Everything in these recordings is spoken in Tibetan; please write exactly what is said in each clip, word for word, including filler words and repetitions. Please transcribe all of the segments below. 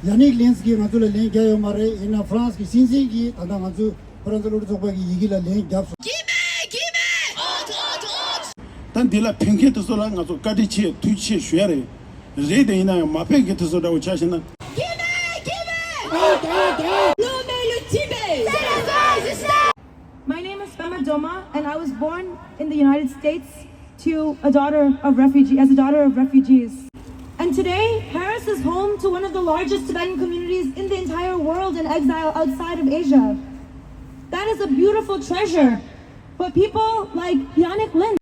ཡ་ནིག་ལིན་གྱིས་ང་ཚོ་ལ་ལན་རྒྱག་ཡོད་མ་རེད། ཡིན་ན་ཧྥ་རན་སི་གི་སྲིད་འཛིན་གྱིས་ད་ལྟ་ང་ཚོ་ཁོ་རང་ཚོ་སློབ་ཕྲུག་ཚོགས་པ་གི་ཡི་གེ་ལ་ལན་བརྒྱབ་སོང་། ད་འདི་ལ་ཕེབས་མཁན་དེ་ཚོ་ལ་ང་ཚོ་བཀའ་དྲིན་ཆེ་ཐུགས་རྗེ་ཆེ་ཞུ་ཡ་རེད། རེད་དེ་ཡིན་ན་ཡང་མ་ཕེབས་མཁན་དེ་ཚོ་འདྲ་བོ་ཆ་བཞག་ན། Give it! Give it! Out, out, out! Non, mais le Tibet! C'est la fin du système! My name is Pema Doma, and I was born in the United States to a daughter of refugee, as a daughter of refugees. And today, Paris is home to one of the largest Tibetan communities in the entire world in exile outside of Asia. That is a beautiful treasure. But people like Yannick Lind.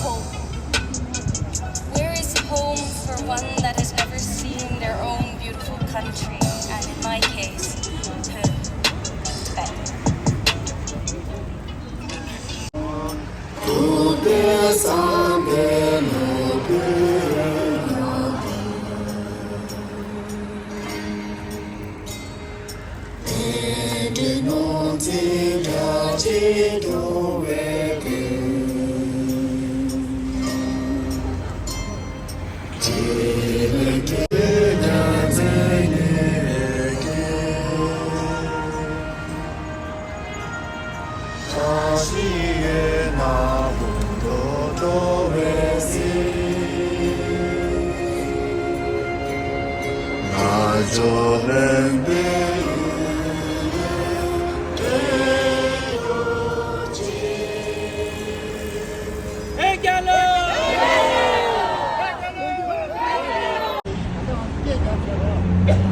Home. Where is home for one that has never seen their own beautiful country, and in my case, Tibet? སྐད་རྒྱག་བྱས་རོགས།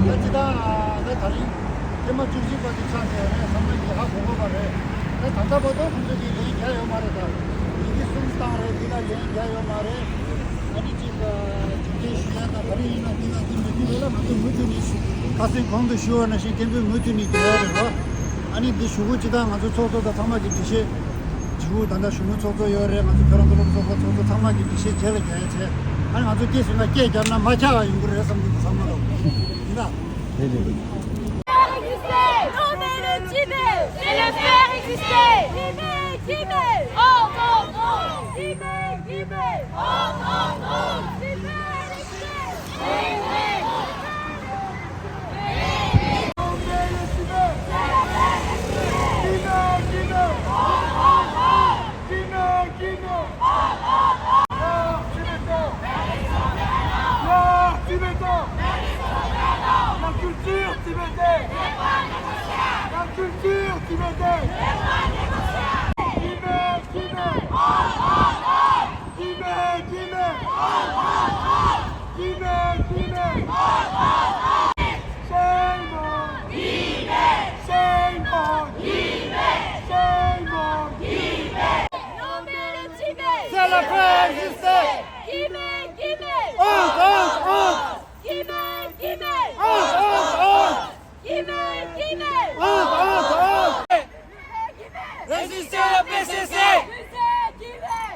ད་ཅི་ད་ད་ད་རིང་ཐེངས་མ་བཅུ་གཅིག་པ་དེ་ཆགས་བསྡད་ཡོད་རེད། ཚང་མ་གིས་ཧ་གོ་གོ་བ་རེད། ད་ད་ལྟ་བར་དུ་ཁོང་ཚོ་གིས་ལན་རྒྱག་ཡོད་མ་རེད། ད་ཡི་གེ་གསུམ་བཏང་རེད། འདི་ལ་ལན་རྒྱག་ཡོད་མ་རེད། ཨ་ནི་ཅིག་ཐུགས་རྗེ་ཞུ་ཡ་དང་ག་རེ་ཡིན་ན་འདི་ན་འདི་མི་འདུག་ལ། ང་ཚོ་མུ་མཐུད་ནས་ཁ་སང་གོང་དུ་ཞུ་བ་ནང་བཞིན་སྐད་འབོད་མུ་མཐུད་ནས་རྒྱག་ཡ་རེད་རོགས། ཨ་ནི་འདི་ཞུ་སྒོ་ཅི་ད་ང་ཚོ་ཚོགས་གཙོ་དང་ཚང་མ་གིས་འགྲེལ་བཤད། ཇིའུ་ད་ལྟ་གཞོན་ནུ་ཚོགས་གཙོ་ཡོད་རེད། ང་ཚོ་ཁྱོད་རང་ཚོ་སློབ་གྲྭ་ཚོགས་གཙོ་ཚང་མ་གིས་འགྲེལ་བཤད་རྗེས་ལ་རྒྱག་ཡ་བྱས། ཨ་ནི་ང་ཚོ་སྐད་ཟེར་ན་སྐད་རྒྱབ་ན་མ་ཁྱག་ཡོང་གི་རེད་བསམ་གྱི་འདུག་བསམ་བློ་ཡིན་ད། རེད་རེད་རེད། Non, mais le Tibet, c'est le faire exister. Tibet, Tibet, oh, oh, oh. Tibet, Tibet, oh, oh, oh. Tibet, Tibet. La culture tibétaine. La culture tibétaine. Tibet, Tibet. Tibet, Tibet. Tibet, Tibet. Shame on Tibet. Shame on Tibet. Shame on Tibet. Non, mais le Tibet, c'est la paix, Tibet. Tibet, Tibet. Honte, honte, honte. Tibet, Tibet. Honte, honte, honte. Tibet, Tibet. Honte, honte, honte. Résister au P C C.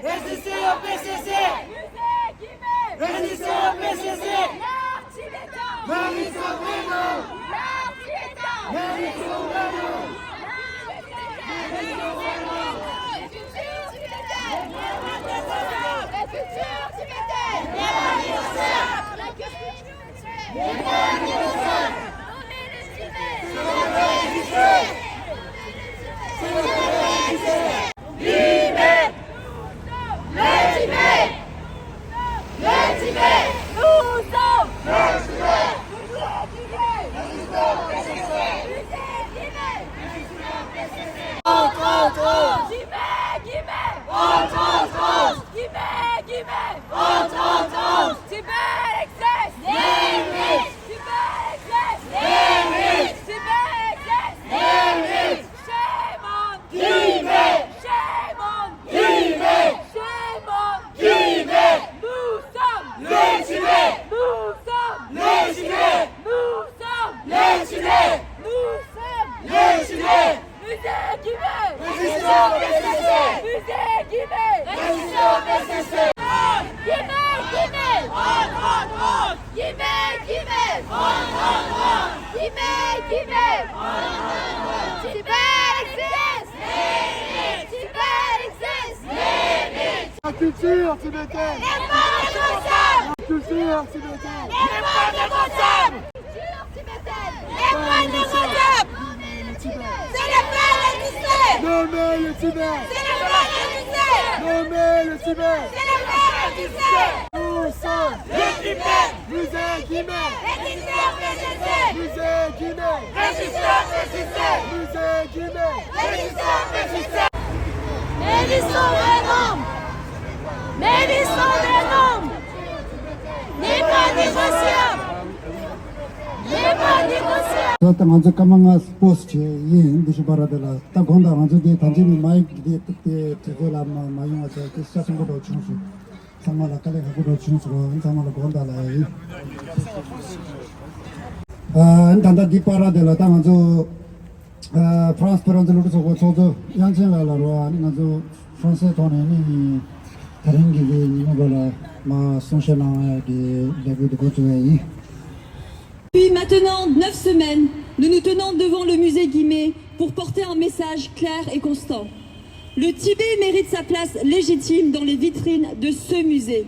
Résister au P C C. Résister au P C C. Musée Guimet ! Résistez au P C C ! Musée Guimet ! Résistez au P C C ! Guimet ! Guimet ! Guimet ! Guimet ! Guimet ! Guimet ! Tibet exists ! Tibet exists ! La culture tibétaine n'est pas négociable. La culture tibétaine n'est pas négociable. La culture tibétaine n'est pas négociable. Célébrez le Tibet. Nommez le Tibet. Célébrez le Tibet. Nommez le Tibet. Célébrez le Tibet. Nous sommes le Tibet. Musée Guimet. Résistez, résistez. Musée Guimet. Résistez, résistez. Musée Guimet. Résistez, résistez. Mérissons un homme. Mérissons un homme. N'est pas négociable. N'est pas négociable. ད་ལྟ་ང་ཚོ་སྐར་མ་ལྔ་པོ་སི་བྱས་ཡིན། འདི་ཤུ་པ་ར་དེ་ལ་ད་དགོངས་དག་ང་ཚོ་འདི་ད་ཅི་ནས་མ་ཡིག་འདི་དེ་དུས་ཚོད་ལ་མ་མ་ཡོང་བ་བྱས་ཏེ་ཤ་ཚ་པོ་འདྲ་བྱུང་སོང་། ཚང་མ་ལ་དཀའ་ལས་ཁག་པོ་འདྲ་བྱུང་སོང་། ཚང་མ་ལ་དགོངས་དག་ལ་ཡིན། ཨ་ད་ལྟ་འདི་པ་ར་དེ་ལ་ད་ང་ཚོ་ཨ་ཧྥ་རན་སི་བོད་རང་བཙན་སློབ་ཕྲུག་ཚོགས་པའི་ཚོགས་གཙོ་དབྱངས་ཅན་ལགས་ལ་རོ། ཨ་ནི་ང་ཚོ་ཧྥ་རན་སིའི་ཐོག་ནས་ནི་དེ་རིང་གི་ཉིན་མོ་ལ་མ་གསུང་བཤད་གནང་ཡ་གི་ལས་འགུལ་འདི་འགོ་བཙུགས་ཡ་ཡིན། Depuis maintenant neuf semaines, nous nous tenons devant le musée Guimet pour porter un message clair et constant. Le Tibet mérite sa place légitime dans les vitrines de ce musée.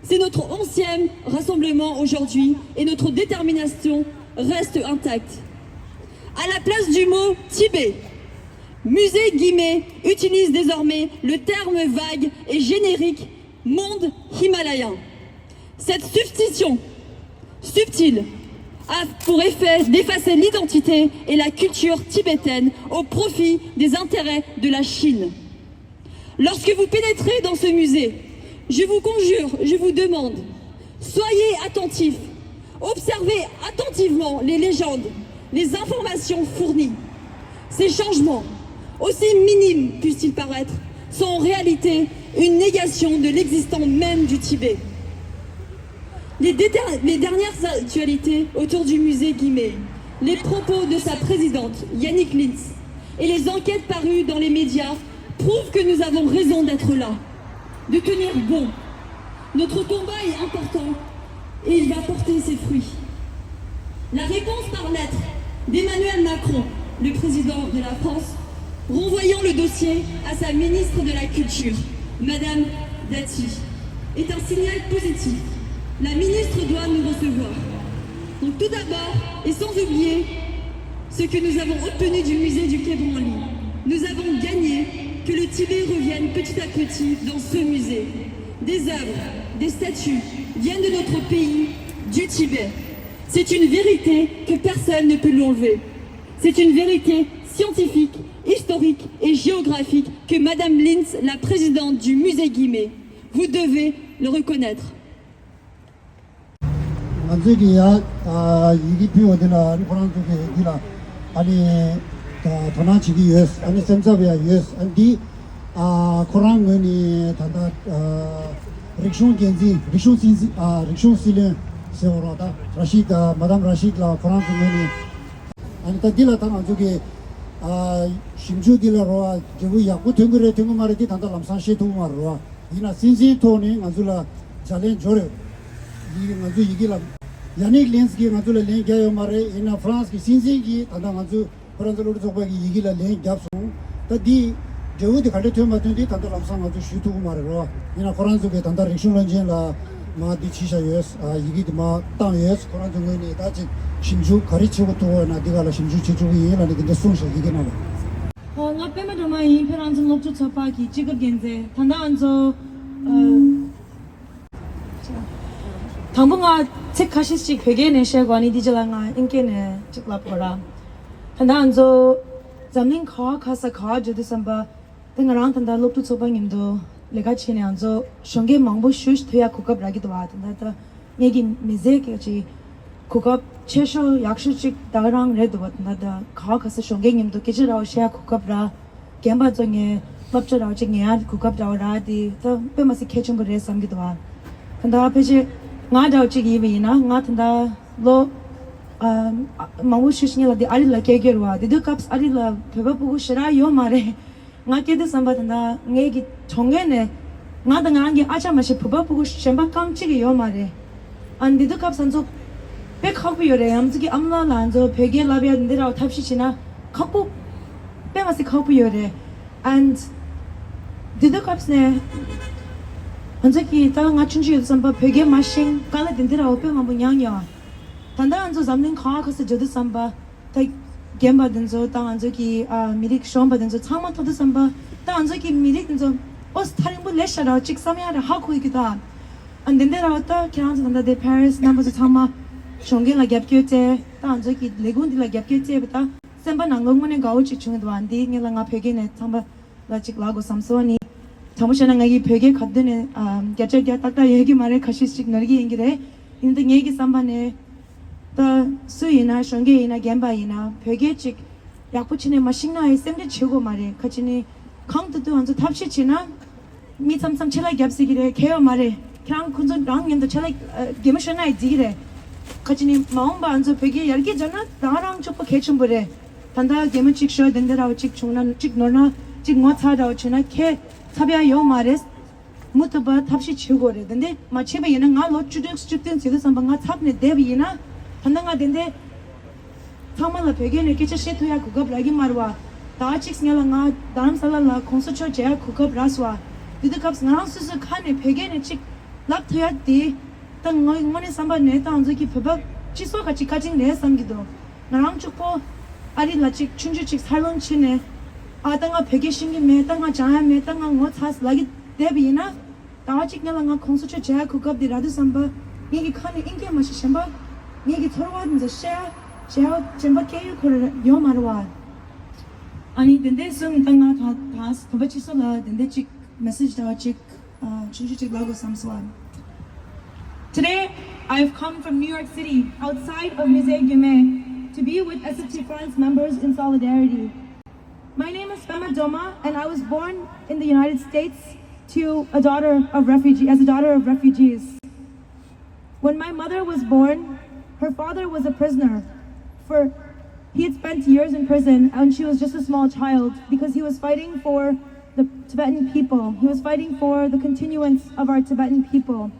C'est notre onzième rassemblement aujourd'hui et notre détermination reste intacte. À la place du mot Tibet, Musée Guimet utilise désormais le terme vague et générique monde himalayen. Cette substitution subtile a pour effet d'effacer l'identité et la culture tibétaine au profit des intérêts de la Chine. Lorsque vous pénétrez dans ce musée, je vous conjure, je vous demande, soyez attentifs, observez attentivement les légendes, les informations fournies. Ces changements, aussi minimes puissent-ils paraître, sont en réalité une négation de l'existence même du Tibet. Les, déter- les dernières actualités autour du musée Guimet, les propos de sa présidente, Yannick Lintz, et les enquêtes parues dans les médias prouvent que nous avons raison d'être là, de tenir bon. Notre combat est important et il va porter ses fruits. La réponse par lettre d'Emmanuel Macron, le président de la France, renvoyant le dossier à sa ministre de la Culture, Madame Dati, est un signal positif. La ministre doit nous recevoir. Donc tout d'abord, et sans oublier ce que nous avons obtenu du musée du Quai Branly, nous avons gagné que le Tibet revienne petit à petit dans ce musée. Des œuvres, des statues viennent de notre pays, du Tibet. C'est une vérité que personne ne peut lui enlever. C'est une vérité scientifique, historique et géographique que Madame Lintz, la présidente du musée Guimet, vous devez le reconnaître. ང་ཚོས་ཀྱི་ཡ་ཡི་གེ་ཕུལ་བ་འདི་ལ་ཨ་ནི་ཁོ་རང་ཚོ་གི་འདི་ལ་ཨ་ནི་ད་དོ་སྣང་བྱེད་ཀྱི་ཡོད། ཨ་ནི་སེམས་འཚབ་ཡ་ཡོད། ཨ་ནི་འདི་ཨ་ཁོ་རང་ངོས་ནས་ད་ལྟ་ཨ་རིག་གཞུང་འགན་འཛིན་རིག་གཞུང་སྲིད་འཛིན་ཨ་རིག་གཞུང་སྲིད་བློན་ཟེར་བ་རོགས་ད་ར་ཤིད་ད་མ་དམ་ར་ཤིད་ལ་ཁོ་རང་ཚོ་ངོས་ནས་ཨ་ནི་ད་འདི་ལ་ད་ང་ཚོ་གི་ཨ་ཞིབ་འཇུག་འདི་ལ་རོགས་འབྲས་བུ་ཡག་པོ་ཐོན་གི་རེད་ཐོན་གི་མ་རེད་འདི་ད་ལྟ་ལམ་སང་ཤེས་ཐུབ་ཀྱི་མ་རེད་རོགས། ཡིན་ན་སྲིད་འཛིན་ཐོག་ནས་ང་ཚོ་ལ་ལྗགས་ལན་འབྱོར་ཡོད། ཡི་གེ་ང་ཚོ་ཡི་གེ་ལ་ཡ་ནིག་ལིན་སི་གིས་ང་ཚོ་ལ་ལན་བརྒྱབ་ཡོད་མ་རེད། ཡིན་ན་ཧྥ་རན་སི་གི་སྲིད་འཛིན་གྱིས་ད་ལྟ་ང་ཚོ་ཁོ་རང་ཚོ་སློབ་ཕྲུག་ཚོགས་པ་གི་ཡི་གེ་ལ་ལན་བརྒྱབ་སོང་། ད་འདི་འབྲས་བུ་འདི་ག་འདྲ་ཐོན་མ་ཐོན་འདི་ད་ལྟ་ལམ་སང་ང་ཚོ་ཞུ་ཐུབ་ཀྱི་མ་རེད་རོ། ཡིན་ན་ཁོ་རང་ཚོ་གིས་ད་ལྟ་རིག་གཞུང་བློན་ཆེན་ལ་མ་འདི་བྱས་བཞག་ཡོད། ཨ་ཡི་གེ་འདི་མ་བཏང་ཡོད། ཁོ་རང་ཚོ་ངོས་ནས་ད་ཅིག་ཞིབ་འཇུག་ག་རེ་བྱེད་དགོས་ཐུག་ཡོད་ན་འདི་ག་ལ་ཞིབ་འཇུག་བྱེད་ཆོག་གི་ཡིན་ལབ་ནས་འདི་འདྲ་གསུངས་བཞག་ཡི་གེ་ནང་ལ། ཨོ་ང་པད་མ་སྒྲོལ་མ་ཡིན། བོད་རང་བཙན་སློབ་ཕྲུག་ཚོགས་པ་གི་སྤྱི་ཁྱབ་འགན་འཛིན། ད་ལྟ་ང་ཚོ་ཨ། དང་པོ་ང་ཚིག་ཁ་ཤས་ཤིག་བོད་སྐད་ནས་བཤད་དགོས། ཨ་ནི་དེའི་རྗེས་ལ་ང་ཨིན་སྐད་ནས་ཅིག་ལབ་དགོས་ར། ད་ལྟ་ང་ཚོ་འཛམ་གླིང་ག་བ་ག་ས་ག་བ་འགྲོ་དུས་ཙམ་པ་ད་ང་རང་ད་ལྟ་སློབ་ཕྲུག་ཚོགས་པ་མཉམ་དུ་ལས་ཀ་བྱས་ནས་ང་ཚོ་ཞོགས་ཀས་མང་པོ་ཞེ་པོ་ཞིག་ཐོན་ཡ་གོ་སྐབས་རག་གི་འདུག་བ། ད་ལྟ་ད་ངེད་ཀྱི་མི་ཚེ་གི་ཅིག་གོ་སྐབས་ཆེ་ཤོས་ཡག་ཤོས་ཅིག་ད་ག་རང་རེད་འདུག་བ། ད་ལྟ་ད་ག་བ་ག་ས་ཞོགས་ཀས་མཉམ་དུ་སྐད་ཆ་ར་བ་བཤད་ཡ་གོ་སྐབས་རག་རྒན་པ་ཚོ་ངའི་སློབ་གྲྭ་ར་བ་ཅིག་ཉན་ཡ་གོ་སྐབས་འདྲ་བོ་རག་དེ་ད་དཔེ་མ་སྲིད་གལ་ཆེན་པོ་རེད་བསམ་གྱི་འདུག་ཨ། ད་ལྟ་ཕལ་ཆེར་ང་འདྲ་བོ་ཅིག་ཡིན་པ་ཡིན་ན་ང་ད་ལྟ་ལོ་ ཨ། མང་པོ་ཞིག་ངེད་ལ་འདི་ཨ་རི་ལ་སྐད་རྒྱག་རེད་བ། དེ་དུས་སྐབས་ཨ་རི་ལ་བོད་པ་སྤུ་གུ་ཞེ་དྲག་ཡོད་མ་རེད། ང་སྐྱེས་དུས་ཙམ་པ་ད་ལྟ་ངེད་ཀྱི་གྲོང་ཁྱེར་ནས་ང་དང་ང་རང་གི་ཨ་ཅག་མ་ཞིག་བོད་པ་སྤུ་གུ་གཞན་པ་རྐང་གཅིག་གི་ཡོད་མ་རེད། ཨ་ནི་དེ་དུས་སྐབས་ང་ཚོ་དཔེ་ཁག་པོ་ཡོད་རེད། ང་ཚོ་གི་ཨ་མ་ལགས་ལ་ང་ཚོ་བོད་སྐད་བསླབ་ཡ་འདི་འདྲ་བ་ཐབས་ཤེས་བྱས་ན་ཁག་པོ། དཔེ་མ་སྲིད་ཁག་པོ་ཡོད་རེད། ཨ་ནི་དེ་དུས་སྐབས་ནས་ང་ཚོ་གི་ད་ང་ཆུང་ཆུང་ཡོད་དུས་ཙམ་པ་བོད་སྐད་མ་ཤེས་དཀའ་ལས་དེ་འདི་འདྲ་བ་དཔེ་མང་པོ་མྱངས་མྱོང་། ད་ལྟ་ང་ཚོ་འཛམ་གླིང་ག་བ་ག་ས་འགྲོ་དུས་ཙམ་པ་ད་རྒན་པ་དེ་ཚོ་ད་ང་ཚོ་གི་ཨ་མི་རིགས་གཞོན་པ་དེ་ཚོ་ཚང་མ་ཐུག་དུས་ཙམ་པ་ད་ང་ཚོ་གི་མི་རིགས་དེ་ཚོ་ཨོ་ཐག་རིང་པོ་ལས་ཤ་ར་གཅིག་བསམ་ཡ་ར་ཧ་གོ་ཡི་གི་ད། ཨ་འདི་འདི་ར་བ་ད་ཁྱེད་རང་ཚོ་ད་ལྟ་དེ་ཕ་རི་སི་རྣམ་པ་ཚོ་ཚང་མ་གཞོན་སྐྱེས་ལ་རྒྱབ་སྐྱོར་བྱས་ད་ང་ཚོ་གི་ལས་ཁུངས་འདི་ལ་རྒྱབ་སྐྱོར་བྱས་པ་ད་སེམས་པ་ནང་ལོགས་དངོས་གནས་དགའ་བོ་ཅིག་བྱུང་གི་འདུག་ཨ་འདི་ངེད་ལ་ང་བོད་སྐད་ནས་ཚང་མ་ལ་ཅིག་ལབ་དགོས་བསམ་སོང་ནི། དྲང་པོ་བཤད་ན་ང་གི་བོད་སྐད་ག་དུས་ནས་ཨ་བརྒྱ་ཆ་བརྒྱ་ཏག་ཏག་ཡོད་ཀྱི་མ་རེད། ཁ་ཤས་ཅིག་ནོར་གྱི་ཡིན་གྱི་རེད། ཡིན་ད་ངེད་ཀྱི་བསམ་པ་ནས་ད་སུ་ཡིན་ན་གཞོན་སྐྱེས་ཡིན་ན་རྒན་པ་ཡིན་ན་བོད་སྐད་ཅིག་ཡག་པོ་བྱས་ནས་མ་ཤེས་ན་ཡང་སེམས་ཁྲལ་བྱེད་དགོས་མ་རེད། ཁ་ཅིག་ནི་གང་ལྟར་དུ་ང་ཚོ་ཐབས་ཤེས་བྱས་ན་མི་མཚམས་མཚམས་ཆད་ལ་རྒྱབ་སྲིད་ཀྱི་རེད། གལ་ཡོད་མ་རེད། ཁྱེད་རང་ཁོ་ཚོ་རང་མཉམ་དུ་ཆད་ལ་ཨ་གད་མོ་ཤོར་ན་ཡང་འགྲིག་གི་རེད། ཁ་ཅིག་ནི་མ་འོངས་པ་ང་ཚོ་བོད་སྐད་ཡར་རྒྱས་འགྲོ་ན་རང་རང་གཅིག་པོ་གལ་ཆེན་པོ་རེད། ད་ལྟ་གད་མོ་གཅིག་ཤོར་དེ་འདྲ་ར་བ་གཅིག་བྱུང་ན་གཅིག་ནོར་ན་གཅིག་ངོ་ཚ་འདྲ་བ་བྱུང་ན་ཁྱད་ཚབ་ཡ་ཡོད་མ་རེད། མུ་མཐུད་པ་ཐབས་ཤེས་བྱེད་དགོས་རེད། དེ་འདྲ་མ་བྱས་པ་ཡིན་ན་ང་ལོ་བཅུ་དྲུག་བཅུ་བདུན་ཟིན་དུས་ཙམ་པ་ང་འཚབ་ནས་བསྡད་པ་ཡིན་ན་ད་ལྟ་ང་དེ་འདྲ་ཚང་མ་ལ་བོད་སྐད་ནས་སྐད་ཆ་བཤད་ཐུབ་ཡ་གོ་སྐབས་རག་གི་མ་རེད་བ། ད་གཅིག་ངེད་ལ་ང་རྡ་རམ་ས་ལ་ལ་གོང་ས་མཆོག་མཇལ་ཡ་གོ་སྐབས་རག་སོང་བ། དེ་དུས་སྐབས་ང་རང་སོ་སོའི་ཁ་ནས་བོད་སྐད་ནས་གཅིག་ལབ་ཐུབ་ཡ་དེ་ད་ང་དངོས་གནས་བསམ་པ་ནས་ད་ང་ཚོ་གི་བོད་པ་སྤྱི་ཚོགས་ཁ་ཅིག་བཀའ་དྲིན་རེད་བསམ་གྱི་འདུག་ང་རང་གཅིག་པོ་ཨ་རི་ལ་ཅིག་ཆུང་ཆུང་ཅིག་འཚར་ལོངས་ཕྱིན་ནས་ཨ་ད་ང་བོད་སྐད་ཤེས་ཀྱི་མེད། ད་ང་སྦྱང་ཡ་མེད། ད་ང་ངོ་ཚ་ལབ་ཀྱི་བསྡད་པ་ཡིན་ན་ཟླ་བ་གཅིག་ངེད་ལ་ང་གོང་ས་མཆོག་མཇལ་ཡ་གོ་སྐབས་དེ་རག་དུས་ཙམ་པ་ངེད་ཀྱི་ཁ་ནས་ཨིན་སྐད་མ་ཤེས་གཞན་པ་ངེད་ཀྱི་ཚོར་བ་དེ་ཚོ་བཤད་ཡ་བྱེད་ཡ་གཞན་པ་སྐད་ཡིག་ཁོ་རང་ཡོད་མ་རེད་བ། ཨ་ནི་དེ་འདྲས་སོང་ད་ང་ད་ད་བོད་པ་སྤྱི་ཚོགས་ལ་དེ་འདྲས་ཅིག་མེ་སེ་ཇི་འདྲ་བ་ཅིག་ཨ་ཆུང་ཆུང་ཅིག་ལབ་དགོས་བསམ་སོང་བ། Today, I've come from New York City, outside of Musée Guimet, to be with S F T France members in solidarity. My name is Pema Doma, and I was born in the United States to a daughter of refugee, as a daughter of refugees. When my mother was born, her father was a prisoner for he had spent years in prison, and she was just a small child because he was fighting for the Tibetan people. He was fighting for the continuance of our Tibetan people.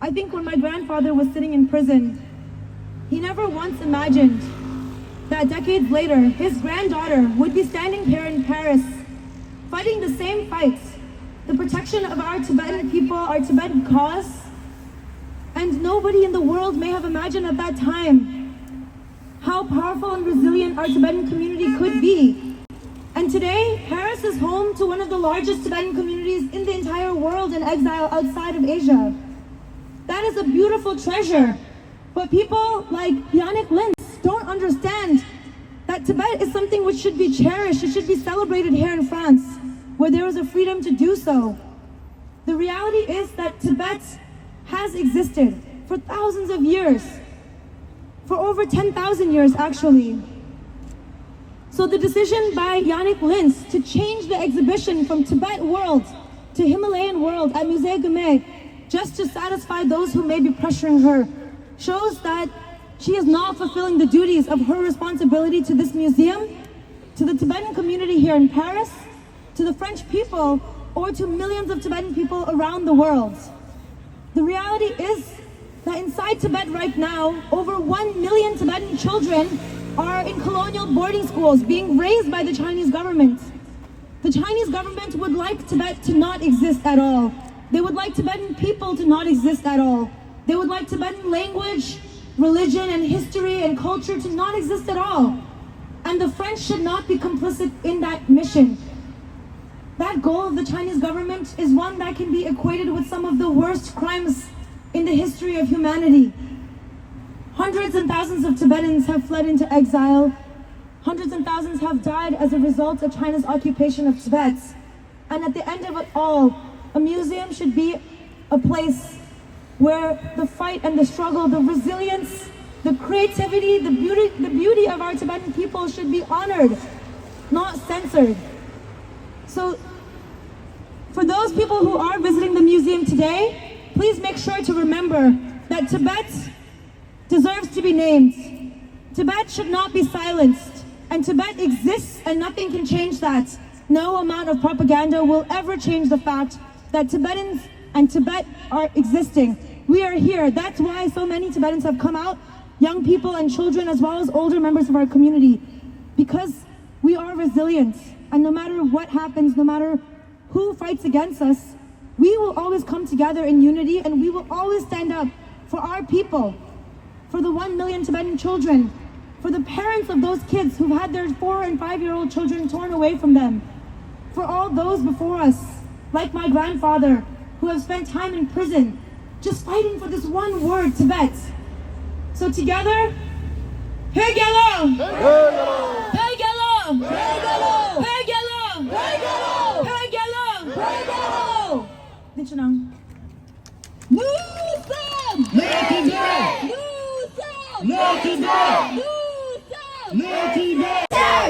I think when my grandfather was sitting in prison, he never once imagined that decades later, his granddaughter would be standing here in Paris, fighting the same fights, the protection of our Tibetan people, our Tibetan cause. And nobody in the world may have imagined at that time how powerful and resilient our Tibetan community could be. And today, Paris is home to one of the largest Tibetan communities in the entire world in exile outside of Asia. That is a beautiful treasure. But people like Yannick Lintz don't understand that Tibet is something which should be cherished, it should be celebrated here in France, where there is a freedom to do so. The reality is that Tibet has existed for thousands of years, for over ten thousand years, actually. So the decision by Yannick Lintz to change the exhibition from Tibet World to Himalayan World at Musée Guimet, just to satisfy those who may be pressuring her, shows that she is not fulfilling the duties of her responsibility to this museum, to the Tibetan community here in Paris, to the French people, or to millions of Tibetan people around the world. The reality is that inside Tibet right now, over one million Tibetan children are in colonial boarding schools being raised by the Chinese government. The Chinese government would like Tibet to not exist at all. They would like Tibetan people to not exist at all. They would like Tibetan language, religion, and history and culture to not exist at all. And the French should not be complicit in that mission. That goal of the Chinese government is one that can be equated with some of the worst crimes in the history of humanity. Hundreds and thousands of Tibetans have fled into exile. Hundreds and thousands have died as a result of China's occupation of Tibet. And at the end of it all, a museum should be a place where the fight and the struggle, the resilience, the creativity, the beauty, the beauty of our Tibetan people should be honored, not censored. So, for those people who are visiting the museum today, please make sure to remember that Tibet deserves to be named. Tibet should not be silenced. And Tibet exists, and nothing can change that. No amount of propaganda will ever change the fact that Tibetans and Tibet are existing. We are here. That's why so many Tibetans have come out, young people and children, as well as older members of our community, because we are resilient. And no matter what happens, no matter who fights against us, we will always come together in unity, and we will always stand up for our people, for the one million Tibetan children, for the parents of those kids who've had their four and five year old children torn away from them, for all those before us, like my grandfather, who have spent time in prison just fighting for this one word, Tibet. So together, Pyoge lo! Pyoge lo! Pyoge lo! Pyoge lo! Pyoge lo! Pyoge lo! Pyoge lo! Nous sommes le Tibet! Nous sommes le Tibet! Nous sommes le Tibet!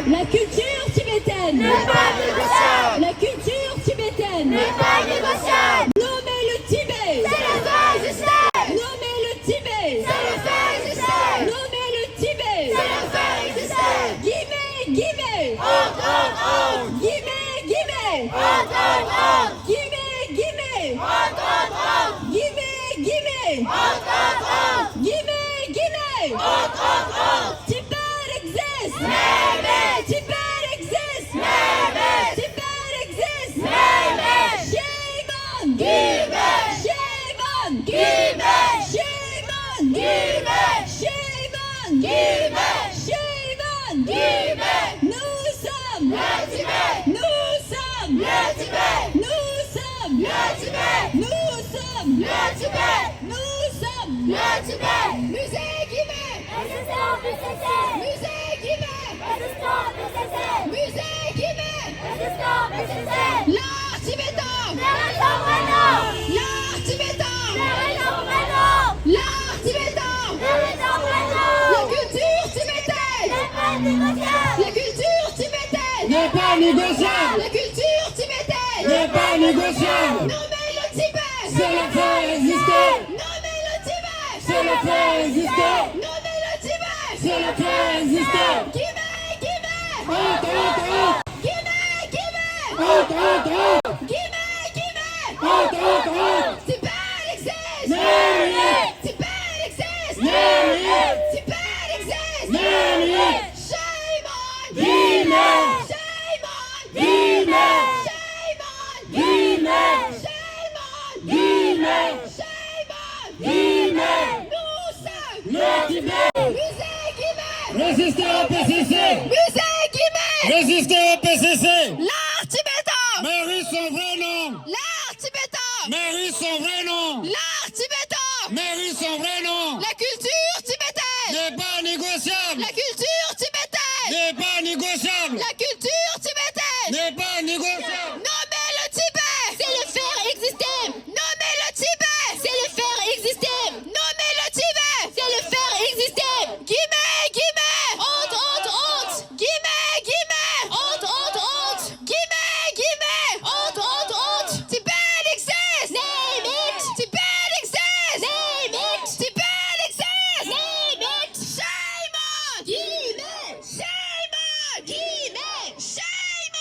La culture tibétaine n'est pas négociable! La culture tibétaine n'est pas négociable! Nommer le Tibet! C'est le faire exister! Nommer le Tibet! C'est le faire exister! Nommer le Tibet! C'est le faire exister! Guillemets, guillemets! Honte, honte, honte! Guillemets, guillemets! Honte, honte, honte! Guillemets, guillemets! Honte, honte, honte! Guillemets, guillemets! Honte, honte, honte! Guillemets, guillemets! Honte, honte, honte! Tibet exists! Name it! Tibet exists! Name it! Tibet exists! Name it! Shame on! Tibet! Shame on! Tibet! Shame on! Tibet! Shame on! Tibet! Shame on! Tibet! Nous sommes le Tibet! Nous sommes le Tibet! Nous sommes le Tibet! Nous sommes le Tibet! Nous sommes le Tibet! Musée Guimet! Résistons P C C! Musée Guimet! Résistons P C C! Musée Guimet! Résistons P C C! L'art tibétain! Arrêtons maintenant! L'art tibétain! Arrêtons maintenant! L'art tibétain! Arrêtons maintenant! La culture tibétaine! N'est pas négociable! La culture tibétaine! N'est pas négociable! La culture tibétaine! N'est pas négociable! Nommez le Tibet! C'est le faire exister! Nommez le Tibet! C'est le faire exister! Nommez le Tibet! C'est le faire exister! Guimet, Guimet! Honte, honte, honte! Guimet, Guimet! Honte, honte, honte! Guimet, Guimet! Honte, honte, honte! Tibet exists! Name it! Tibet exists! Name it! Tibet exists! Name it! Shame on Guimet! Shame on Guimet! Shame on Guimet! Shame on Guimet! Shame on Guimet! Nous sommes le Tibet! Musée Guimet! Résistez au P C C! Musée Guimet! Résistez au P C C! L'art tibétain! Mérite son vrai nom! L'art tibétain! Mérite son vrai nom! L'art tibétain! Mérite son vrai nom! La culture tibétaine! N'est pas négociable! La culture tibétaine! N'est pas négociable! La culture tibétaine! N'est pas négociable! Nommer le Tibet! C'est le faire exister! Nommer le Tibet! C'est le faire exister! Nommer le Tibet! C'est le faire exister! Guimet, Guimet! Honte, honte, honte! Guimet, Guimet! Honte, honte, honte! Guimet, Guimet! Honte, honte, honte! Tibet exists! Name it! Tibet exists! Name it! Tibet exists! Name it! Shame on Guimet! Shame on Guimet! Shame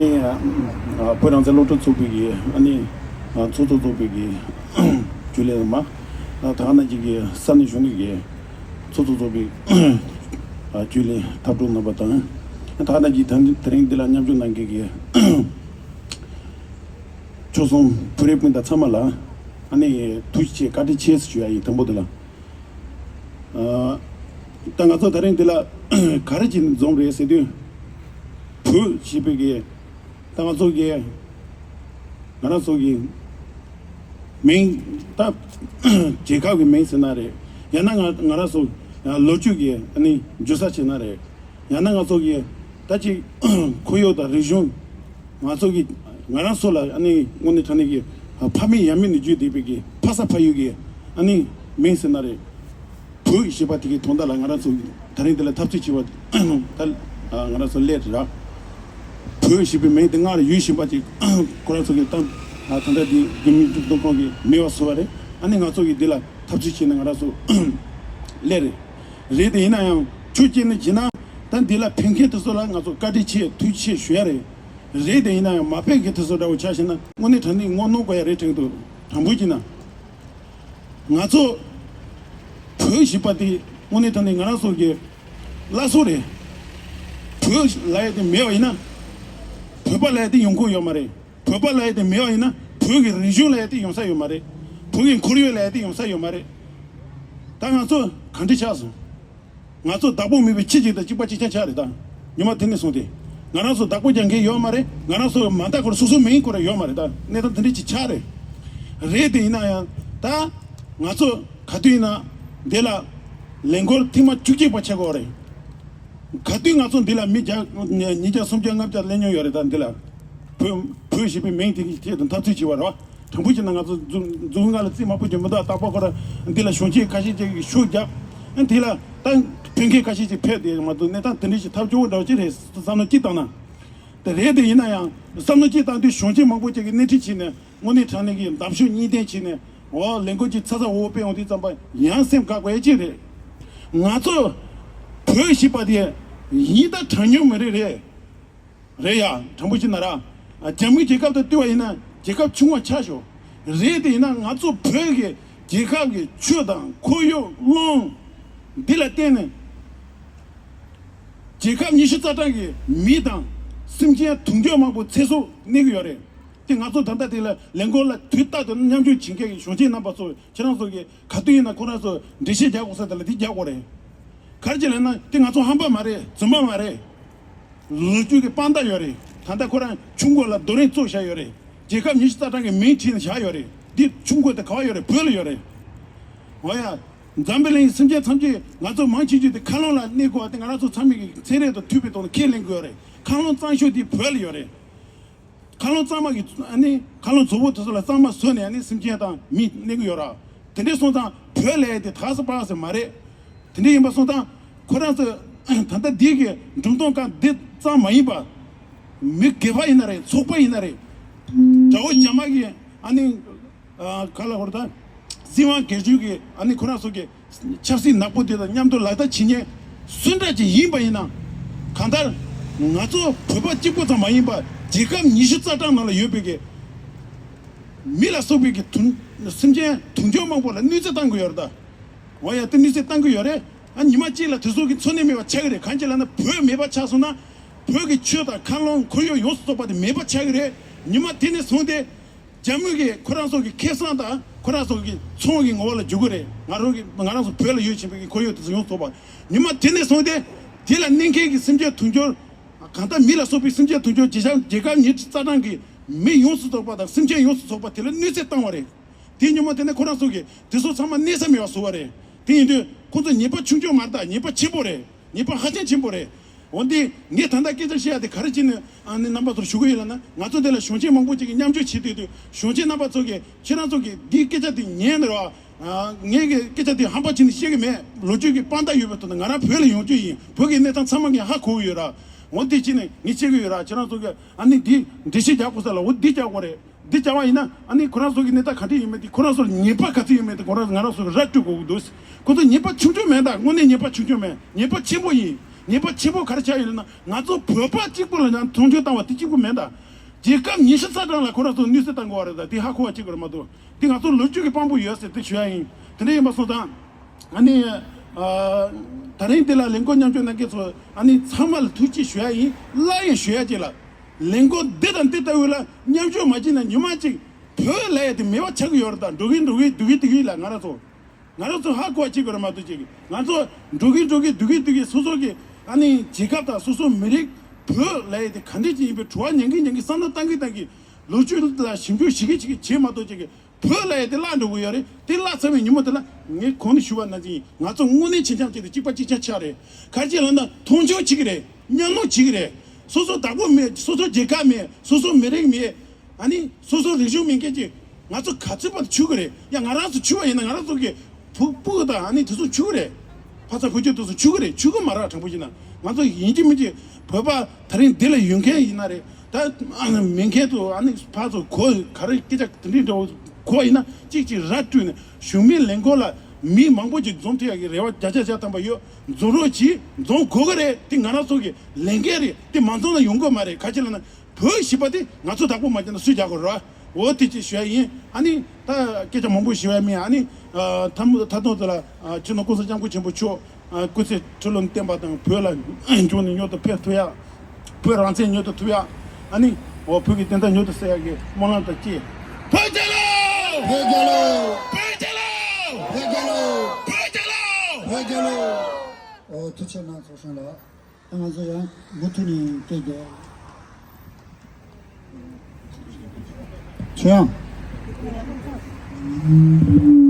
ཨ་བོད་རང་བཙན་སློབ་ཕྲུག་ཚོགས་པའི་གི་ཨ་ནི་ཨ་ཚོགས་གཙོ་ཚོགས་པའི་གི་རྒྱུན་ལས་མ་ཨ་ད་ག་ནང་བཞིན་གི་ས་གནས་གཞོན་ནུ་གི་ཚོགས་གཙོ་ཚོགས་པའི་ཨ་རྒྱུན་ལས་འཐབ་གྲོགས་རྣམ་པ་དང་ཨ་ད་ག་ནང་བཞིན་ད་དེ་རིང་འདི་ལ་མཉམ་ཞུགས་གནང་མཁན་གི་ཆོལ་གསུམ་བོད་རིགས་སྤུན་ཟླ་ཚང་མ་ལ་ཨ་ནི་ཐུགས་རྗེ་ཆེ་བཀའ་དྲིན་ཆེ་ཞུ་ཡ་ཡིན། དང་པོ་འདི་ལ། ཨ་ད་ང་ཚོ་དེ་རིང་འདི་ལ་ག་རེ་བྱས་ནས་འཛོམས་རེད་ཟེར་དུས། བོད་ཞེས་པའི་གི་ད་ང་ཚོ་གི་ང་རང་ཚོ་གི་མིང་ད་རྒྱལ་ཁབ་ཀྱི་མིང་ཟེར་ན་རེད། ཡང་ན་ང་ང་རང་ཚོ་ལོ་རྒྱུས་ཀྱི་ཨ་ནི་འཇུ་ས་བྱས་ན་རེད། ཡང་ན་ང་ཚོ་གི་ད་ཅིག་ཁོར་ཡུག་དང་རིག་གཞུང་། ང་ཚོ་གི་ང་རང་ཚོ་ལ་ཨ་ནི་དངོས་གནས་དྲང་གནས་ཀྱི་ཕ་མེས་ཡང་མེས་ནས་བརྒྱུད་བསྡད་པའི་གི་ཕ་ས་ཕ་ཡུལ་གྱི་ཨ་ནི་མིང་ཟེར་ན་རེད། བོད་ཞེས་པ་དེ་གི་དོན་དག་ལ་ང་རང་ཚོ་དེ་རིང་འདི་ལ་འཐབ་རྩོད་བྱེད་པ་ད་ང་རང་ཚོ་སླེབས་རེད། བོད་ཞེས་པའི་མིང་དེ་སྔར་ཡོད་བཞིན་པ་ཅིག་ཁོ་རང་ཚོ་གི་ཏང་ད་ལྟ་དེ་རྒྱུན་མི་འཛུགས་གཏོང་ཁང་གི་མེད་པ་བཟོ་བ་རེད། ཨ་ནི་ང་ཚོ་གི་འདི་ལ་འཐབ་རྩོད་བྱས་ནས་ང་རང་ཚོ་སླེབས་རེད། རེད་དེ་ཡིན་ན་ཡང་ཆུ་སྐྱེས་ནས་བྱིན་ན་ད་འདི་ལ་ཕན་མཁན་དེ་ཚོ་ལ་ང་ཚོ་བཀའ་དྲིན་ཆེ་ཐུགས་རྗེ་ཆེ་ཞུ་ཡ་རེད། རེད་དེ་ཡིན་ན་ཡང་མ་ཕན་མཁན་དེ་ཚོ་འདྲ་བོ་ཆ་བཞག་ན་དངོས་གནས་དྲང་གནས་ངོ་གནོང་དགོས་ཡ་རེད་དྲན་འདུག་དྲང་པོ་བྱས་ན་ང་ཚོ་བོད་ཞེས་པ་དེ་དངོས་གནས་དྲང་གནས་ང་རང་ཚོ་གི་བླ་སྲོག་རེད། བོད་ལབ་ཡ་དེ་མེད་པ་ཡིན་ན་བོད་པ་ལབ་ཡ་དེ་ཡོང་ཁུངས་ཡོད་མ་རེད། བོད་པ་ལབ་ཡ་དེ་མེད་པ་ཡིན་ན་བོད་ཀྱི་རིག་གཞུང་ལབ་ཡ་དེ་ཡོང་ས་ཡོད་མ་རེད། བོད་ཀྱི་ཁོར་ཡུག་ལབ་ཡ་དེ་ཡོང་ས་ཡོད་མ་རེད། ད་ང་ཚོ་ག་འདྲ་ཆགས་སོང་། ང་ཚོ་བདག་པོ་མེད་པའི་ཁྱི་གཅིག་དང་གཅིག་པ་གཅིག་རྐྱང་ཆགས་རེད་ད། ཉི་མ་དེ་ནས་བཟུང་སྟེ། ང་རང་ཚོ་བདག་པོ་རྒྱག་མཁན་ཡོད་མ་རེད། ང་རང་ཚོ་མ་བདག་ཁོ་ར་སོ་སོའི་མིང་ཁོ་ར་ཡོད་མ་རེད་ད། གནས་སྟངས་དེ་འདྲ་ཅིག་ཆགས་རེད། རེད་དེ་ཡིན་ན་ཡང་ད་ང་ཚོ་ག་དུས་ཡིན་ན་འདི་ལ་ལས་འགུལ་ཐེངས་མ་བཅུ་གཅིག་པ་བྱེད་དགོས་རེད། ག་དུས་ང་ཚོ་འདི་ལ་མི་བརྒྱ་ཉིས་བརྒྱ་སུམ་བརྒྱ་ལྔ་བརྒྱ་སླེབས་མྱོང་ཡོད་རེད་ད་འདི་ལ། བོད་བོད་ཞེས་པའི་མིང་དེ་གི་ཆེད་དུ་འཐབ་རྩོད་བྱས་པ་རེད་བ། དྲང་པོ་བྱས་ན་ང་ཚོ་འཛུགས་འཛུགས་སྔ་ལ་རྩིས་མང་པོ་ཅིག་མི་འདུག་རྟག་པར་ཁོ་ར་འདི་ལ་གཞོན་སྐྱེས་ཁ་ཤས་ཅིག་གིས་ཤུགས་རྒྱབ། ཨ་འདི་ལ་ད་ཕན་མཁན་ཁ་ཤས་ཅིག་ཕེབས་བསྡད་མ་འདུག་གནས་སྟངས་དེ་འདྲ་ཞིག་ཐབས་སྐྱོ་བོ་འདྲ་བོ་ཅིག་རེད་བསམ་བློ་ཅིག་བཏང་ན། དེ་རེད་དེ་ཡིན་ན་ཡང་བསམ་བློ་ཅིག་བཏང་དུས་གཞོན་སྐྱེས་མང་པོ་ཅིག་གིས་སྣེ་ཁྲིད་བྱས་ནས་དངོས་གནས་དྲང་གནས་ཀྱི་འདེམས་ཤོག་གཉིས་ལྡན་བྱས་ནས་འོ་ལས་འགུལ་ཅིག་ཚ་ཚ་འུར་འུར་སྤེལ་ཡོང་དུས་ཙམ་པ་ཡང་སེམས་དགའ་དགོས་ཡ་ཅིག་རེད། ང་ཚོ་བོད་ཞེས་པ་དེ་ཡིན་ད་གྲངས་ཉུང་མི་རིགས་རེད། རེད་ཡ། དྲང་པོ་བྱས་ན་ར། རྒྱ་མིའི་རྒྱལ་ཁབ་དང་བསྟུན་པ་ཡིན་ན་རྒྱལ་ཁབ་ཆུང་བ་ཆགས་ཤོག་རེད་དེ་ཡིན་ན་ང་ཚོ་བོད་ཀྱི་རྒྱལ་ཁབ་ཀྱི་ཆོས་དང་ཁོར་ཡུག་རླུང་། འདི་ལ་བརྟེན་ནས་རྒྱལ་ཁབ་ཉི་ཤུ་རྩ་གྲངས་ཀྱི་མི་དང་སེམས་ཅན་དུང་ཕྱུར་མང་པོ་ཚེ་སྲོག་གནས་ཀྱི་ཡོད་རེད། དེ་ང་ཚོ་ད་ལྟ་དེ་ལ་ལས་འགུལ་ལ་དུས་རྟག་ཏུ་མཉམ་ཞུགས་བྱེད་མཁན་གྱི་གཞོན་སྐྱེས་རྣམ་པ་ཚོ་ཁྱེད་རང་ཚོ་གི་ག་དུས་ཡིན་ན་ཁོ་རང་ཚོ་འགྲེལ་བཤད་རྒྱག་དགོས་ས་དེ་ལ་དེ་རྒྱག་དགོས་རེད། ག་རེ་བྱས་ལབ་ན་དེ་ང་ཚོ་ཧམ་པ་མ་རེད། རྫུན་མ་མ་རེད། ལོ་རྒྱུས་ཀྱི་དཔང་རྟགས་ཡོད་རེད། ད་ལྟ་ཁོ་རང་ཆུ་མགོ་ལ་རྡོ་རིང་བཙུགས་བཞག་ཡོད་རེད། རྒྱལ་ཁབ་ཉི་ཤུ་རྩ་གྲངས་ཀྱི་མིང་བྲིས་ནས་བཞག་ཡོད་རེད། འདི་ཆུ་མགོ་དེ་ག་བ་ཡོད་རེད། བོད་ལ་ཡོད་རེད། འོ་ཡ། འཛམ་བུ་གླིང་སེམས་ཅན་ཐམས་ཅད་ང་ཚོ་མང་ཆེ་ཤོས་དེ་མཁའ་རླུང་ལ་གནས་དགོས་པ་དེ་ང་རང་ཚོ་ཚང་མས་ཀྱི་ཚན་རིག་དང་མཐུན་པའི་ཐོག་ནས་ཁས་ལེན་དགོས་རེད། མཁའ་རླུང་གཙང་ཤོས་དེ་བོད་ལ་ཡོད་རེད། མཁའ་རླུང་གཙང་མ་གི་ཨ་ནི་མཁའ་རླུང་མཛོག་པོ་དེ་ཚོ་ལ་གཙང་མ་བཟོས་ནས་ཨ་ནི་སེམས་ཅན་དང་མི་གནས་ཀྱི་ཡོད་ར། དེ་འདྲའི་སོང་ཙང་བོད་ལས་དེ་ཐག་སུ་པག་སུ་མ་རེད། དེ་འདྲ་ཡིན་པ་སོང་ཙང་ཁོ་རང་ཚོ་ད་ལྟ་འདི་གི་འབྲུབ་སྟོང་ཁང་འདི་ཙམ་མ་ཡིན་པ། མི་སྒེར་པ་ཡིན་ན་རེད། ཚོགས་པ་ཡིན་ན་རེད། དགྲ་བོ་རྒྱ་དམར་གྱི་ཨ་ནི་ག་ལ་ཧོར་ད་སྲིད་དབང་སྒེར་གཅོད་ཀྱི་ཨ་ནི་ཁོ་རང་ཚོ་གི་ཆབ་སྲིད་ནག་པོ་དེ་དང་མཉམ་དུ་ལག་བསྟར་བྱེད་མཁན་སུ་འདྲ་ཅིག་ཡིན་པ་ཡིན་ན། གང་ལྟར་ང་ཚོ་བོད་པ་གཅིག་པོ་ཙམ་མ་ཡིན་པ་རྒྱལ་ཁབ་ཉི་ཤུ་རྩ་གྲངས་ནང་ལ་ཡོད་པའི་གི་མི་ལ་སོགས་པའི་གི་དུང་སེམས་ཅན་དུང་ཕྱུར་མང་པོ་ལ་གནོད་འཚེ་བཏང་གི་ཡོད་རེད་ད། འོ་ཡ་དེ་གནོད་འཚེ་བཏང་གི་ཡོད་རེད། ཨ་ཉི་མ་གཅིག་ལ་དེ་ཚོ་གི་འཚོ་གནས་མེད་པ་ཆགས་ཀྱི་རེད། གང་ཅི་ལབ་ན་བོད་མེད་པ་ཆགས་སོང་ན་བོད་ཀྱི་ཆོས་དང་མཁའ་རླུང་ཁོར་ཡུག་ཡོངས་སུ་རྫོགས་པ་དེ་མེད་པ་ཆགས་ཀྱི་རེད། ཉི་མ་དེ་ནས་བཟུང་སྟེ། རྒྱ་མི་གིས་ཁོ་རང་ཚོ་གི་ཁེ་བཟང་དང་ཁོ་རང་ཚོ་གི་ཚོང་གི་ངོ་བོ་ལ་འཇུག་གི་རེད། ང་རང་གི་ང་རང་ཚོ་བོད་ལ་ཡོད་བཞིན་པའི་ཁོར་ཡུག་དེ་ཚོ་ཡོངས་རྫོགས་པ་ཉི་མ་དེ་ནས་བཟུང་སྟེ་དེ་ལ་གནས་མཁན་གྱི་སེམས་ཅན་དུང་ཕྱུར་གང་ལྟར་མི་ལ་སོགས་པའི་སེམས་ཅན་དུང་ཕྱུར་རྒྱལ་ཁབ་རྒྱལ་ཁབ་ཉི་ཤུ་རྩ་གྲངས་ཀྱི་མི་ཡོངས་སུ་རྫོགས་པ་དང་སེམས་ཅན་ཡོངས་སུ་རྫོགས་པ་དེ་ལ་གནོད་འཚེ་བཏང་བ་རེད། དེ་ཉིན་མོ་དེ་ནས་ཁོ་རང་ཚོ་གིས་དེ་ཚོ་ཚང་མ་གནས་ས་མེད་པ་བཟོ་བ་རེད། དེ་ཡིན་དུས་ཁོ་ཚོ་ཉེས་པ་ཆུང་ཆུང་མ་རེད་ད། ཉེས་པ་ཆེན་པོ་རེད། ཉེས་པ་ཧ་ཅང་ཆེན་པོ་རེད། འོན་ཏེ་ངས་ད་ལྟ་སྐད་ཆ་བཤད་ཡ་དེ་ག་རེ་བྱས་ནས་ཨ་ནི་རྣམ་པ་ཚོར་ཞུ་གི་ཡོད་ལབ་ན། ང་ཚོ་འདི་ལ་གཞོན་སྐྱེས་མང་པོ་ཅིག་གིས་མཉམ་ཞུགས་བྱེད་སྡོད་དུས་གཞོན་སྐྱེས་རྣམ་པ་ཚོ་གིས་ཁྱེད་རང་ཚོ་གིས་འདིའི་སྐད་ཆ་དེ་ཉན་ནས་ར། ངས་ཀྱི་སྐད་ཆ་དེ་ཧམ་པ་བྱས་ནས་བཤད་གི་མེད། ལོ་རྒྱུས་ཀྱི་དཔང་རྟགས་ཡོད་པའི་ཐོག་ནས་ང་རང་བོད་ལ་ཡོང་རྒྱུ་ཡིན། བོད་ཀྱི་གནས་སྟངས་ཚང་མ་ངས་ཧ་གོ་གི་ཡོད་ར། འོ་འདི་བྱས་ནས་ངས་བཤད་གི་ཡོད་ར། ཁྱེད་རང་ཚོ་གིས་ཨ་ནི་འདི་འགྲེལ་བཤད་རྒྱག་དགོས་ས་ལ་འོ་འདི་རྒྱག་དགོས་རེད། འདི་བྱ་བ་ཡིན་ན་ཨ་ནི་ཁོ་རང་ཚོ་གི་གནས་སྟངས་ག་འདྲ་ཡིན་མིན་དེ་ཁོ་རང་ཚོར་ཉེས་པ་ག་ཚོད་ཡིན་མིན་དེ་ཁོ་རང་ང་རང་ཚོ་ར་སྤྲོད་དགོས་ཀྱི་འདུག་ཁོ་ཚོ་ཉེས་པ་ཆུང་ཆུང་མེད་ད། དངོས་གནས་ཉེས་པ་ཆུང་ཆུང་མེད། ཉེས་པ་ཆེན་པོ་ཡིན། ཉེས་པ་ཆེན་པོ་ག་རེ་ཆགས་ཡོད་ལབ་ན། ང་ཚོ་བོད་པ་གཅིག་པུ་ལ་ཡང་མཐོང་ཆུང་བཏང་བ་དེ་གཅིག་པུ་མེད་ད། རྒྱལ་ཁབ་ཉི་ཤུ་རྩ་གྲངས་ལ་ཁོ་རང་ཚོ་གནོད་འཚེ་བཏང་དགོས་པ་རེད་ད། དེ་ཧ་གོ་བ་གཅིག་དགོས་རེད་མ་གཏོགས། དེ་ང་ཚོ་ལོ་རྒྱུས་ཀྱི་དཔང་པོ་ཡོད་ཟེར་དེ་ཞུ་ཡ་ཡིན། དེ་འདྲ་ཡིན་པ་སོང་ཙང་། ཨ་ནི། ཨ། ད་རིང་འདི་ལ་ལས་འགུལ་མཉམ་ཞུགས་གནང་མཁན་ཚོ་ཨ་ནི་ཚང་མ་ལ་ཐུགས་རྗེ་ཆེ་ཞུ་ཡ་ཡིན། སླར་ཡང་ཞུ་ཡ་གཅིག་ལ། ལས་འགུལ་འདི་དང་འདི་ལྟ་བུ་ལ་མཉམ་ཞུགས་མ་བྱས་ན་ཉི་མ་གཅིག་བོད་ལབ་ཡ་དེ་མེད་པ་ཆགས་ཀྱི་ཡོད་རེད་ད། འགྲོ་གི་འགྲོ་གི་འདུག་གི་འདུག་གི་ལ་ང་རང་ཚོ། ང་རང་ཚོ་ཧ་གོ་བ་གཅིག་དགོས་རེད་མ་གཏོགས་གཅིག་གི། ང་ཚོ་འགྲོ་གི་འགྲོ་གི་འདུག་གི་འདུག་གི་སོ་སོ་གི་ཨ་ནི་རྒྱལ་ཁབ་དང་སོ་སོ་མི་རིགས་བོད་ལབ་ཡ་དེ་ག་འདྲ་ཅིག་ཡིན་པའི་དྲི་བ་ཉན་གི་ཉན་གི་བསམ་བློ་བཏང་གི་བཏང་གི་ལོ་རྒྱུས་ལ་ཞིབ་འཇུག་བྱེད་གི་བྱེད་གི་བྱེད་མ་གཏོགས་གཅིག་གི་བོད་ལབ་ཡ་དེ་བརླག་འགྲོ་གི་ཡོད་རེད། དེ་བརླག་ཚར་བའི་ཉིན་མོ་དེ་ལ་ངས་གོང་ནས་ཞུ་བ་ནང་བཞིན་ང་ཚོ་དངོས་གནས་ཆེ་འཆམ་བྱས་ཏེ་གཅིག་པ་གཅིག་རྐྱང་ཆགས་རེད། ག་རེ་ལབ་ན་མཐོང་ཆུང་བྱེད་གི་རེད། གཉའ་གནོན་བྱེད་གི་རེད། སོ་སོ་བདག་པོ་མེད། སོ་སོ་རྒྱལ་ཁབ་མེད། སོ་སོ་མི་རིགས་མེད། ཨ་ནི་སོ་སོ་རིག་གཞུང་མེད་མཁན་གྱི་ང་ཚོ་ག་ཚོད་པར་ཆུག་གི་རེད། ཡ་ང་རང་ཚོ་ཆུག་པ་ཡིན་ན་ང་རང་ཚོ་གི་བུ་སྤུ་གུ་དང་ཨ་ནི་དེ་ཚོ་ཆུག་གི་རེད། ཕ་ཚ་བུ་རྒྱུད་དེ་ཚོ་ཆུག་གི་རེད། ཆུག་གི་མ་རེད། དྲང་པོ་བྱས་ན་ང་ཚོ་ཡིན་གཅིག་མིན་གཅིག་བོད་པ་ད་རིང་འདི་ལ་ཡོད་མཁན་ཡིན་ན་རེད། ད་མེད་མཁན་དུ་ཨ་ནི་ཕར་ཚུར་གོ་ག་རེ་སྐད་ཆ་དེ་འདྲའི་འདྲ་བོ་གོ་ཡིན་ན་གཅིག་གཅིག་ར་སྤྲོད་ནས་གཞུང་མིན་ལས་འགུལ་ལ་མི་མང་པོ་ཅིག་འཛོམས་ཐུབ་ཡག་གི་རེ་བ་བརྒྱ་ཆ་བརྒྱ་ཐམ་པ་ཡོད། འཛོམས་རོགས་གྱིས། འཛོམས་དགོས་ཀྱི་རེད། དེ་ང་རང་ཚོ་གི་ལས་འགན་རེད། དེ་མ་འཛོམས་ན་ཡོང་གི་མ་རེད། ག་ཅི་ལབ་ན། བོད་ཞེས་པ་དེ་ང་ཚོ་བདག་པོ་མ་བརྒྱབ་ན་སུས་རྒྱག་དགོས་རེད། འོ་དེ་ཅིག་ཞུ་ཡ་ཡིན། ཨ་ནི་ད་སྐད་ཆ་མང་པོ་ཞུ་ཡ་མིན། ཨ་ནི་ད་ད་དུང་དེ་ལ་སྤྱི་ནོར་༸གོང་ས་༸སྐྱབས་མགོན་ཆེན་པོ་མཆོག་སྐུ་ཚེ་ཁྲི་ལོ་བརྟན་པ་དང་བོད་ལ་མྱུར་ནས་མྱུར་དུ་ཕེབས་ཐུབ་ཡ། བོད་རང་བཙན་མྱུར་དུ་ཐོབ་ཡ། ཨ་ནི་འོ་བོད་ཀྱི་བདེན་མཐའ་མྱུར་དུ་གསལ་ཡ་གི་སྨོན་ལམ་དང་བཅས། བོད་རྒྱལ་ལོ། བོད་རྒྱལ་ལོ། བོད་རྒྱལ་ལོ། བོད་རྒྱལ་ལོ། བོད་རྒྱལ་ལོ། འོ་ཐུགས་རྗེ་གནང་ཚོགས་གཞོན་ལགས། ང་ཚོ་ཡང་མུ་མཐུད་ནས་སྐད་རྒྱག་ཆོས་དབྱངས།